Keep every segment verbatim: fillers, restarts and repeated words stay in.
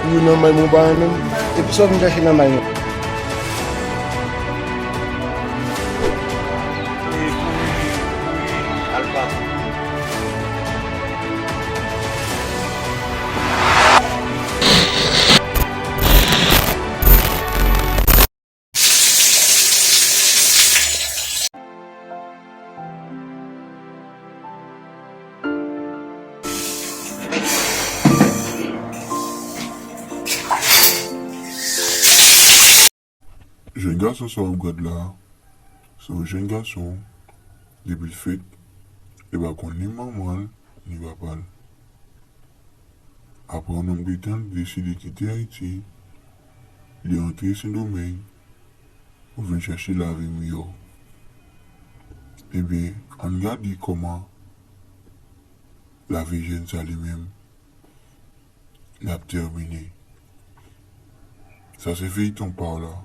Ou nan may mwen pa menm. Epi sa w vin chache nan may mwen. Jèn gason sa w ap gad la, se yon jèn gason, depi l fèt, li pa konn ni manman l, ni papa l. Apre yon nonb de tan, li deside kite Ayiti, li antre Sendomeng pou vin chache lavi miyò. Ebyen, ann gade kòman lavi jèn sa li menm, l ap tèmine. Sa se feyton pa w la.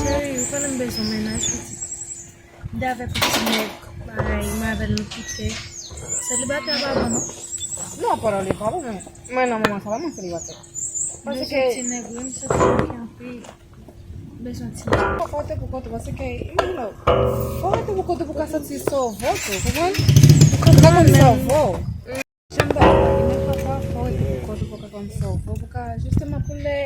Cheri, ou konnen m bezwen mennaj, pitit. M te avèk yon ti nèg, bagay, mwen avè l nou kite. Selibatè a pa bon, non? Non, pa nan li pa bon, men mwen nan moman sa pa mwen selibatè. Paske ti nèg, wi, m santi m manke anpil. Bezwen ti nèg. Fò w te pou kont ou, paske, imajine w, fò w te pou kont ou pou ka santi sove w tou, konprann? Pou ka konn sove w. Jan m ta di w la, gen de fwa sa, fò w rete pou kont ou pou w ka konn sa w vle, pou w ka jisteman pou lè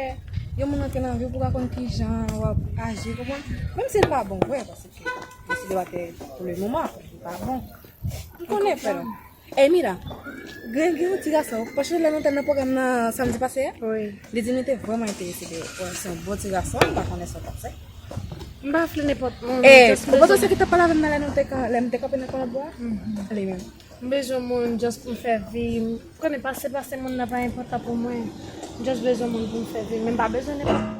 yon moun antre nan vi w, pou w ka konn kijan w ap aji, konprann? Menm si l pa bon vre, paske li selibatè pou le moman, li pa bon. M konnen, frè m. Ey, Mira, gen, gen yon ti gason, paske lè nou te nan pwogram nan samdi pase a, wi, li di li te vrèman enterese de, bon, se yon bon ti gason, m pa konnen sa w t ap fè. M pa vle nenpòt moun, eh, just ou panse se ki t ap pale avè m nan lè nou te ka, lè m te kanpe nan kòlòt bwa a? Mhm. Li menm. M bezwen moun just pou m fè vi m. Konnen pase, pase moun nan pa enpòtan pou mwen. M just bezwen moun pou m fè vi m. Men m pa bezwen nenpòt.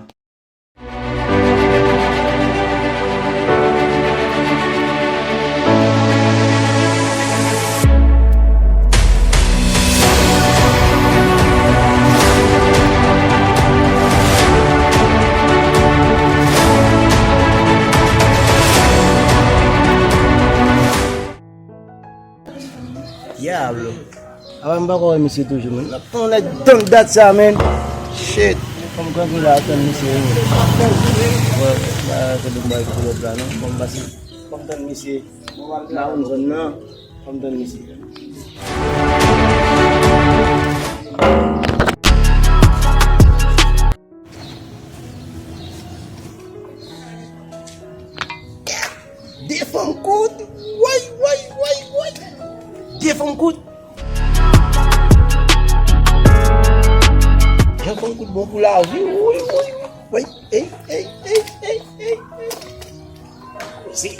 Diablo. Apa m pako wè misye toujou, man. N ap fè yon nèg tann dat sa, man. Shit. Fò m kanpe la tann misye, wi. Wè, pa kote m bay pou lòt la, non. Fò m pase. Fò m tann misye. Nan yon zòn nan. Fò m tann misye. De fanm kout. Way, way, way, way. De fanm kout. Jan fanm kout bon pou lavi. Woy, woy, woy. Ey, ey, ey. Koze.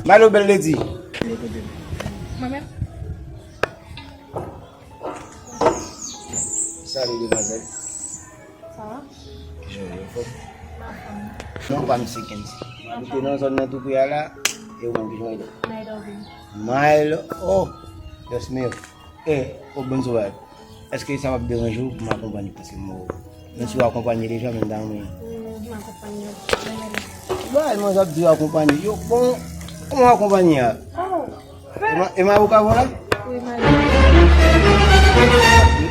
Malo bèl lady. Mwen menm. Salut, demwazèl. Sa va? Kijan w ye, anfòm? M anfòm. Non pa m se Kenzie. M te nan zòn nan tou pre a la, e ou menm kijan w ye? Milo. Milo, oh, Dios mío. Eh, oh, bonjou, èske sa p ap deranje w pou m akonpanye? Paske m, menm si w akonpanye deja, men m ta renmen. Hmm, m akonpanye w. Ba, mwen ap di w akonpanye. Yo, bon, kòman w akonpanye a? Oh. E ma, e ma ou ka vwala? Wi, ma.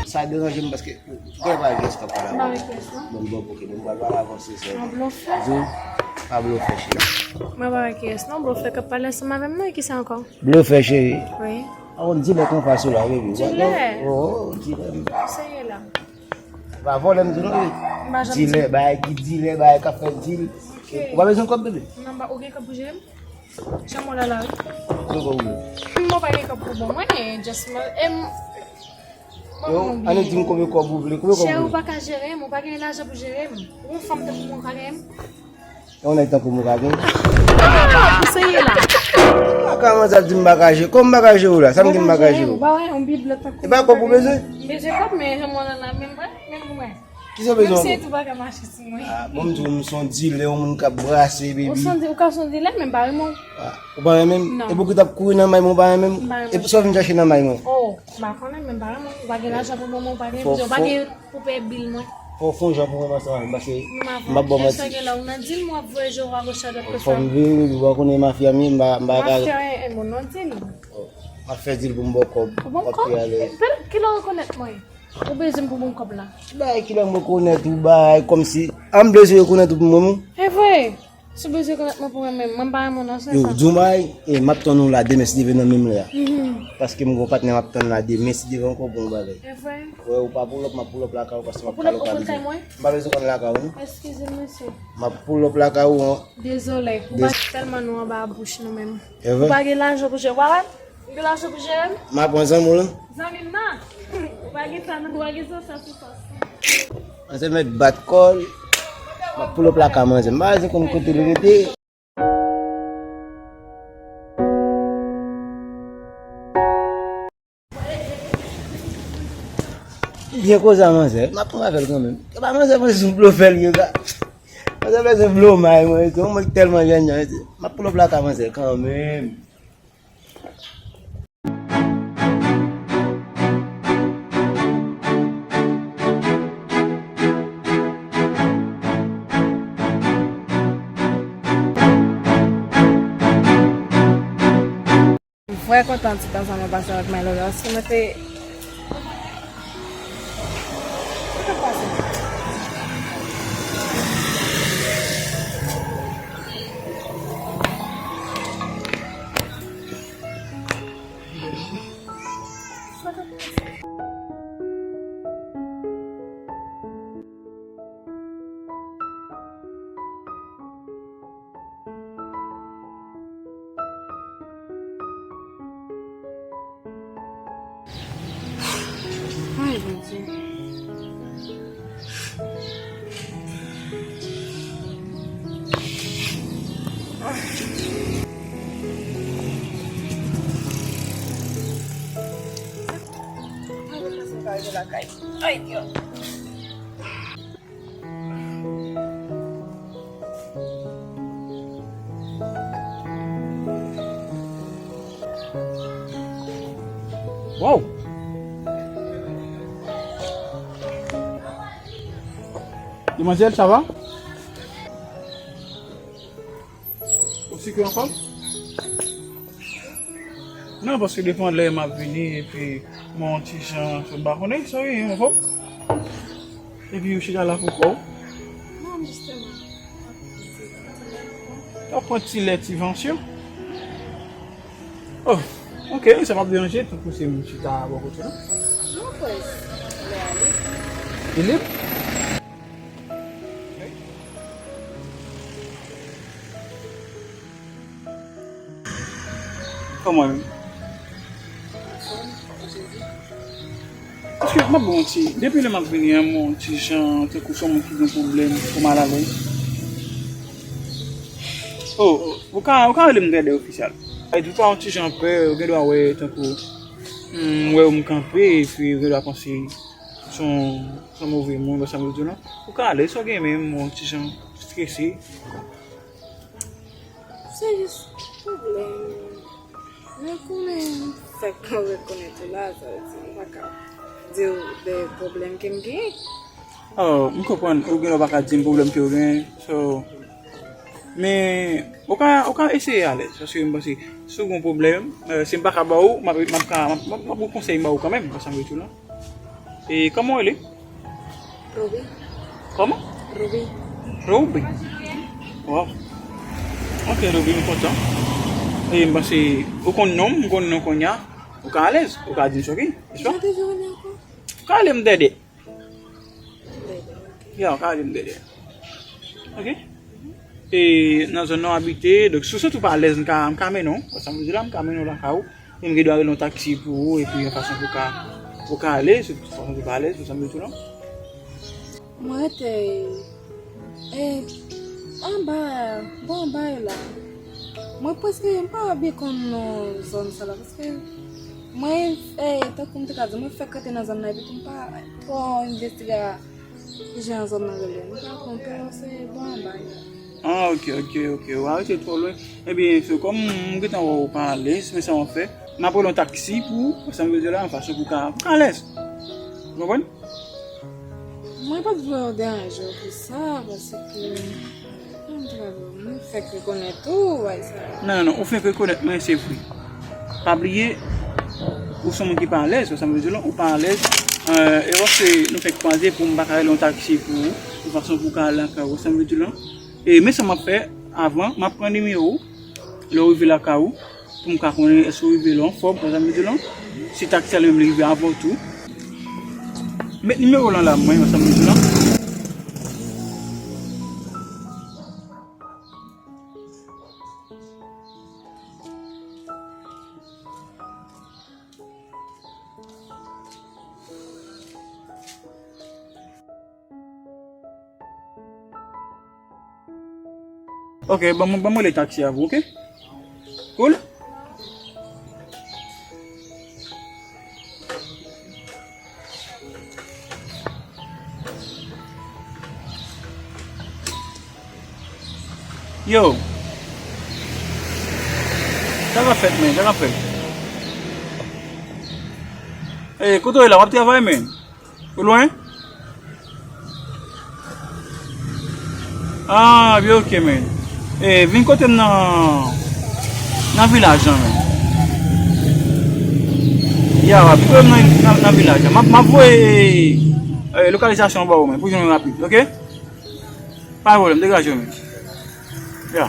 Sa deranje m paske, ou kwè pa gen stòk la. Ba, wi, kès la. Bon, bon, ok, bon, m pral avanse, sè. An blofè. Zo. Pa blofè, cheri. Mwen pa wè kiyès non, blofè k ap pale ansanm avè m non, e kisa ankò? Blofè, cheri. Wi. A, on dilè k anfas ou la, baby. Dilè? Oh, dilè. Ou serye la? Pa vòlè m di non, wi. M pa janm dilè, bagay ki dilè, bagay k ap fè dil. Ok. Ou pa bezwen kòb, bebe? Non, m pa, ou gen kòb pou jere m? Janm wè la la, wi. Ou gen kòb pou jere? M pa gen kòb pou bon mwen, just mwen, e m, Yo, ann di m konbyen kòb ou vle, konbyen kòb ou vle? Chè, ou pa ka jere m, ou pa gen lajan pou jere m. Ou yon fanm tankou mwen, ou ka jere m? E yon nèg tankou mwen ka gen? Ou serye la? Ou pa ka manzè ap di m bagay, kòman m bagay ou la? Sa m gen m bagay ou? Ou pa wè yon bib lòt tankou mwen. E pa kòb ou bezwen? M bezwen kòb, men jan mwen la, menm mwen, menm mwen. Kisa w bezwen ankò? Menm si tou pa ka mache sou mwen. Ah, bon, m di w, m se yon dilè, yon moun k ap brase, baby. Ou se yon di-, ou ka se yon dilè, men m pa renmen w. Ah, ou pa renmen m? Non. E pou ki t ap kouri nan may mwen, ou pa renmen m? M pa renmen w. E pou sa w vin chache nan may mwen? Oh, m pa konnen, men m pa renmen w. Ou pa gen lajan pou ban mwen, ou pa gen, ou pa gen pou peye bil mwen. Fò w fè yon jan pou mwen ansanm avè m, paske m ap ba w manti. Kèk sa gen la, ou nan dil mwen ap voye je w a goch a dwat konsa. Fò m veye, ou pa konnen mafya m ye, m pa, m pa ka. Mafya, e, e, moun nan dil. Oh, m ap fè dil pou m ba w kòb. Pou ban m kòb? Kilè w rekonèt mwen? Ou bezwen m pou ban m kòb la? Bay kilè m rekonèt ou, bay kòmsi. An m bezwen rekonèt ou pou mwen menm? E vre. Si w bezwen rekonèt mwen pou mwen menm, mwen pa renmen w non, se sa. Yo, di w bay, e, m ap tann ou la demen si Dye vle nan menm lè a. Mhm. Paske m gen yon patnè m ap tann la demen si Dye vle ankò pou yon bagay. E vre. Wè, ou pa pull up, m ap pull up lakay ou paske m ap pale ou pa bezwen. Ou pull up, ou pull up lakay mwen? M pa bezwen konn lakay ou non. Eskize m, mesye. M ap pull up lakay ou an. Dezole, ou pa tèlman nou anba bouch nou menm. E vre? Ou pa gen lajan pou jere. Ou pa wè? Ou gen lajan pou jere m? M ap pran zanmi w lan. Zanmi m nan? Ou pa gen sa non, ou pa gen sa, sa sou fòs. Manzè mèt bat kò l. M ap pull up lakay manzè. M pa bezwen konn kote l rete. Byen koze a manzè. M ap pran avè l kanmenm. E pa manzè, manzè sou blofè l ye la. Manzè bezwen blo may mwen, tou. Mwen tèlman jènjan, tou. M ap pull up lakay manzè kanmenm. M vrè kontan ti tan sa mwen pase avèk Milo la, paske mwen te, mwen te pase. Ay, Bondye. Ay, Bondye, sa rive lakay. Ay, Dye. Wow! Demoiselle, ça va? Ou si ke anfòm? Non, paske depi yon lè m ap vini, epi mwen yon ti jan, m pa konnen, sa ye, anfòm? Epi ou chita la pou kò w? Non, jisteman. W ap pran ti lè, ti vansyon? Oh, ok, sa p ap deranje, tankou se m chita bò kote w. Non, frè, lè a lib. Li lib? Kòman menm? Paske m ap ba w manti, depi lè m ap vini an, m yon ti jan tankou se yon moun ki gen pwoblèm, ou malalèz. Oh, ou ka, ou ka rele m Dèdè ofisyal. Sa vle di ou pa yon ti jan pè, ou gen dwa wè tankou, hmm, m wè ou m kanpe, epi ou gen dwa panse se yon, se yon move moun, wè sa m vle di w lan. Ou ka alèz, sa w gen menm, m yon ti jan strese. Se jis pwoblèm. Men konnen m fèk mwen rekonèt ou la, sa vle di m pa ka di w de pwoblèm ke m genyen. Oh, m konprann, ou gen lè w pa ka di m pwoblèm ke w genyen. So, men, ou ka, ou ka eseye alèz, paske m panse, si w gen pwoblèm, eh, si m pa ka ba w, m ap, m ap ka, m ap, m ap, m ap gen konsèy m ba w kanmenm, wè sa m vle di w lan. E kòman w rele? Ruby. Kòman? Ruby. Ruby? Wow. Ok, Dobi, m kontan. E m panse, ou konn non m, m konn non kounye a. Ou ka alèz, ou ka di m sa, ok? Nespa? Ou ka rele m Dèdè. Ya, ou ka rele m Dèdè. Ok? E nan zòn nan w abite, donk, si w santi w pa alèz, m ka, m ka mennen w. Wè sa m vle di la, m ka mennen w lakay ou. E m gen dwa rele yon taksi pou ou, epi yon fason pou w ka, pou w ka ale, si w santi w pa alèz, wè sa m vle di w la. Mwen rete, e, anba, bò anba yo la. Mwen prèske, m pa byen konn non zòn sa la, paske mwen, e, tankou m te ka di, mwen fèk rete nan zòn nan, epi tou m pa twò envestige kijan zòn nan rele. M pa konn twò, se bò anba yo. Ah, ok, ok, ok. Ou arete twò lwen. Ebyen, se kòm m gentan wè w pa alèz, men sa w ap fè? M ap rele yon taksi pou ou, wè sa m vle di w la, yon fason pou w ka, pou w ka alèz. Ou konprann? Mwen pa t vle w deranje w pou sa, paske, kòm m te ka di w, mwen fèk rekonèt ou, bagay sa yo. Non, non, non, ou fèk rekonèt mwen, se vre. Pa bliye, ou se yon moun ki pa alèz, wè sa m vle di w la, ou pa alèz. E, e, paske nou fèk kwaze pou m pa ka rele yon taksi pou ou, yon fason pou w ka al lakay ou, wè sa m vle di w la. E, men sa m ap fè, avan, m ap pran nimewo w, lè w rive lakay ou, pou m ka konnen èske w rive la anfòm, wè sa m vle di w la. Si taksi a li menm li rive avan w tou. Met nimewo w lan la, mwen, wè sa m vle di w la. Ok, ban mwen, ban mwen rele taksi a pou, ok? Cool? Yo. Sa k ap fèt, men? Sa k ap fèt? E, kote w ye la? W ap travay, men? Ou lwen? Ah, byen, ok, men. E, vin kote m nan, nan vilaj lan, men. Ya, vin kote m nan, nan, nan vilaj lan. M ap, m ap voye, e, lokalizasyon ba ou, men, pou jwenn mwen rapid, ok? Pa gen pwoblèm, degaje w, men. Ya.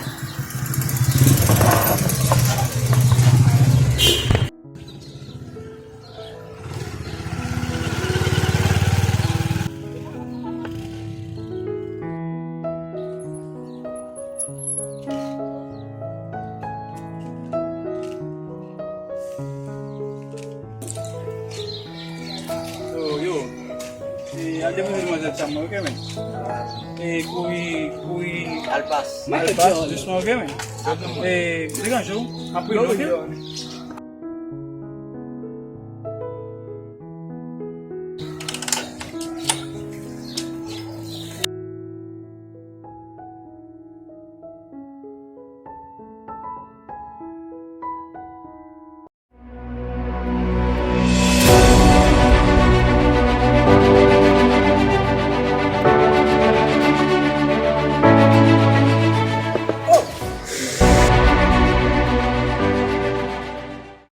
Yo, yo. E, al depoze demwazèl sa mwen, ok, men? E, kouri, kouri. Al pas. Al pas, dousman, ok, men? E, deranje w. Apre, ok?